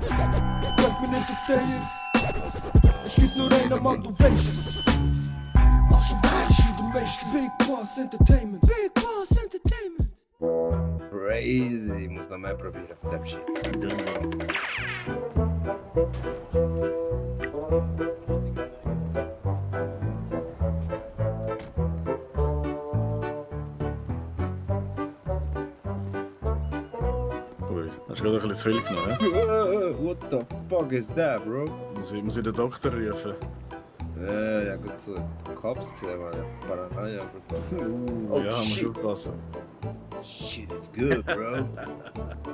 Drück mich nicht auf den. Es gibt nur einen Mann, du weißt es. Also weißt du, der Meister. Big Boss Entertainment. Big Boss Entertainment. Crazy. Ich muss noch mehr probieren von dem Shit. Ui, hast du gerade ein bisschen zu viel genommen, hä? What the fuck is that, bro? Muss ich den Doktor rufen? Ja gut, so Cops gesehen, man. Paranoia. Ja, muss shit. aufpassen. Shit is good, bro.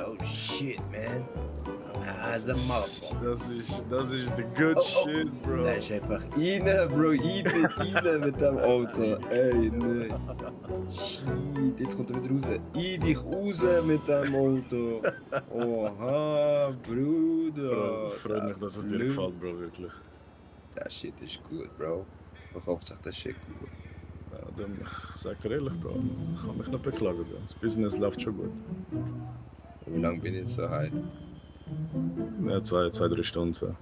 Oh shit, man. As a motherfucker. Das ist the good shit, bro. Der ist einfach rein, Bro. Rein mit dem Auto. Ey, nee. Shit, jetzt kommt er wieder raus. In dich raus mit dem Auto. Oha, Bruder. Bro, freut mich, dass es dir gefällt, Bro, wirklich. Der Shit ist gut, Bro. Verkauft sich das Shit gut. Ja, dann, ich sag dir ehrlich, Bro, ich kann mich nicht beklagen, Bro. Das Business läuft schon gut. Wie lange bin ich jetzt so high? Ja, 2-3 Stunden. So.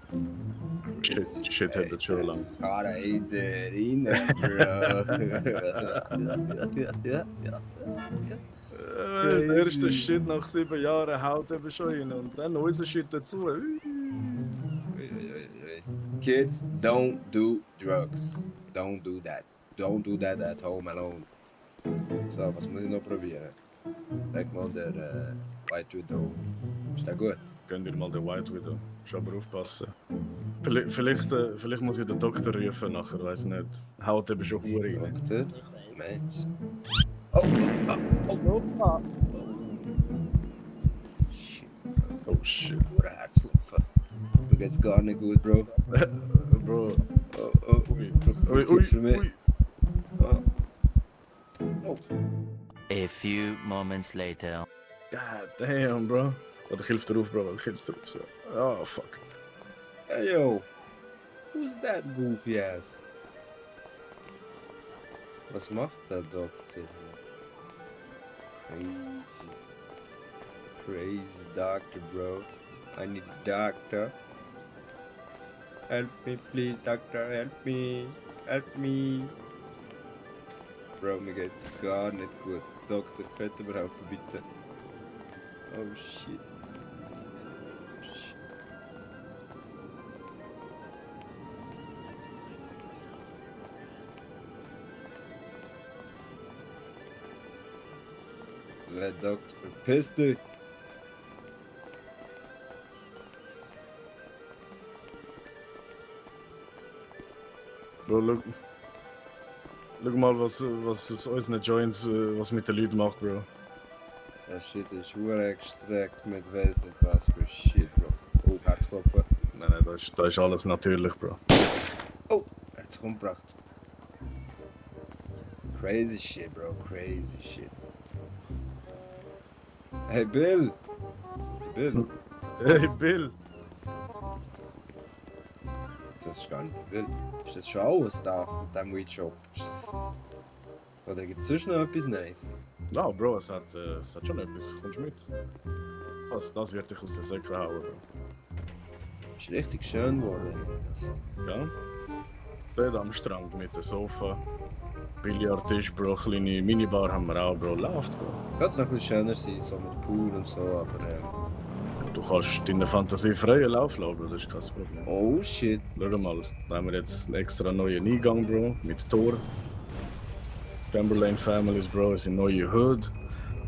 Shit hat das schon lang. Gerade rein, Bro. Ja. Der erste Shit nach 7 Jahren haut eben schon hin und dann unser Shit dazu. Kids, don't do drugs. Don't do that. Don't do that at home alone. So, was muss ich noch probieren? Sag mal der White Widow. Ist der gut? Gönn dir mal den White Widow. Musst aber aufpassen. Vielleicht muss ich den Doktor rufen nachher, weiß nicht. Haut eben schon Hure rein. Doktor? Mensch. Oh. Shit. Oh shit. Hure Herzklopfen. Mir geht's gar nicht gut, Bro. Bro. Oh. Ui. Für mich. Oh. A few moments later. God damn, bro. Wat ik hilft erop, bro. Ik hilft erop. Zo. Oh, fuck. Hey, yo. Who's that goofy ass? Was macht der Doktor? Crazy doctor, bro. I need a doctor. Help me, please, doctor. Help me. Bro, mir geht's gar nicht gut. Doktor, könnte mir helfen, bitte? Oh shit. Le Doktor, verpiss dich! Bro, schau mal, was unsere Joints, was mit den Leuten macht, bro. Der Shit ist gestreckt mit weiss nicht was für Shit, Bro. Oh, Herzklopfen. Nein, das ist alles natürlich, bro. Oh, Herz umgebracht. Crazy shit, Bro. Crazy shit. Hey, Bill! Das ist der Bill. Hey, Bill! Das ist gar nicht der Bill. Ist das schon alles da, mit dem Weed Shop? Oder gibt es sonst noch etwas Nice? Ja, Bro, es hat schon etwas. Kommst du mit? Das wird dich aus der Säcke hauen, bro. Ist richtig schön geworden. Ja? Dort am Strand mit dem Sofa. Billardtisch, Bro, kleine Minibar haben wir auch, Bro. Läuft, Bro. Könnte noch ein bisschen schöner sein, so mit Pool und so, aber Du kannst deine Fantasie freien Lauf lassen, Bro, das ist kein Problem. oh shit. Schau mal, da haben wir jetzt einen extra neuen Eingang, Bro, mit Tor. Chamberlain Families, Bro, ist eine neue Hood.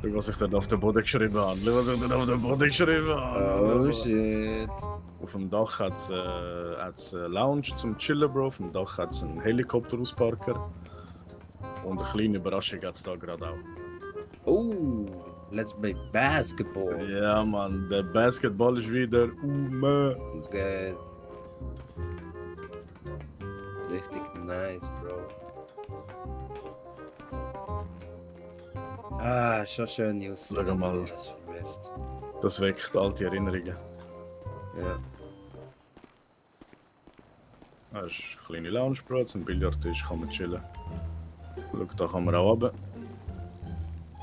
Schau, was ich dort auf den Boden geschrieben habe. Schau, was ich dort auf den Boden geschrieben habe. Oh shit. Auf dem Dach hat es eine Lounge zum Chillen, Bro. Auf dem Dach hat es einen Helikopterausparker. Und eine kleine Überraschung hat es da gerade auch. Oh, let's play basketball. Ja, Mann, der Basketball ist wieder Geil. Richtig nice, Bro. Ah, schon schön, News. Schau mal. Das vermisst. Das weckt alte Erinnerungen. Ja. Das ist eine kleine Lounge, Bro, zum Billardtisch kann man chillen. Schau, da kann man auch runter.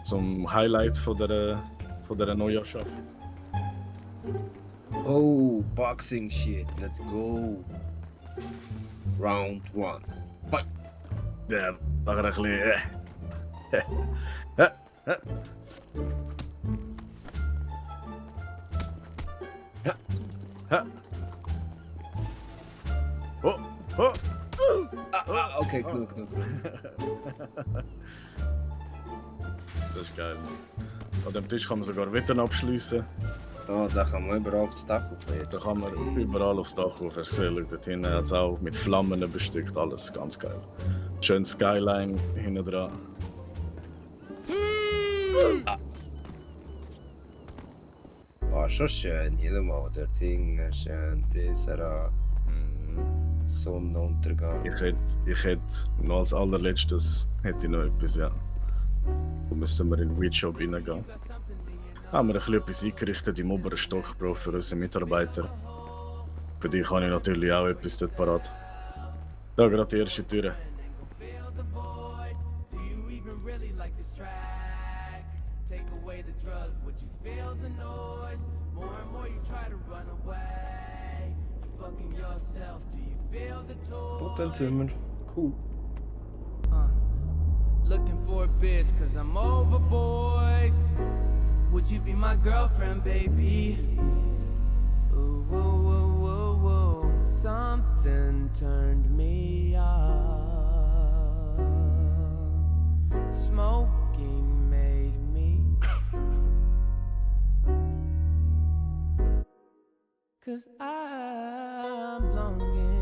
Zum Highlight von dieser Neujahrschaffung. Oh, boxing shit. Let's go. Round 1. Fight. Ja, mag er een beetje. Oh, oh. Okay, knul. Das ist geil. An dem Tisch kann man sogar Wetten abschliessen. Oh, da kann man überall auf das Dach rauf jetzt. Da kann man überall aufs Dach rauf. Erzählen. Dort hinten hat es auch mit Flammen bestückt. Alles ganz geil. Schön Skyline hinten dran. Oh, schon schön. Hier mal dort hinten. Schön. Besser. Sonnenuntergang. Ich hätte noch als allerletztes hätte ich noch etwas, ja. Wo müssen wir in den Weedshop reingehen? Haben wir ein bisschen etwas eingerichtet im oberen Stock, Bro, für unsere Mitarbeiter. Für die habe ich natürlich auch etwas dort parat. Da gerade die erste Tür. Hotelzimmer. Cool. Looking for a bitch cause I'm over boys. Would you be my girlfriend, baby? Ooh, whoa, whoa, whoa, whoa. Something turned me off. Smoking made me. Cause I'm longing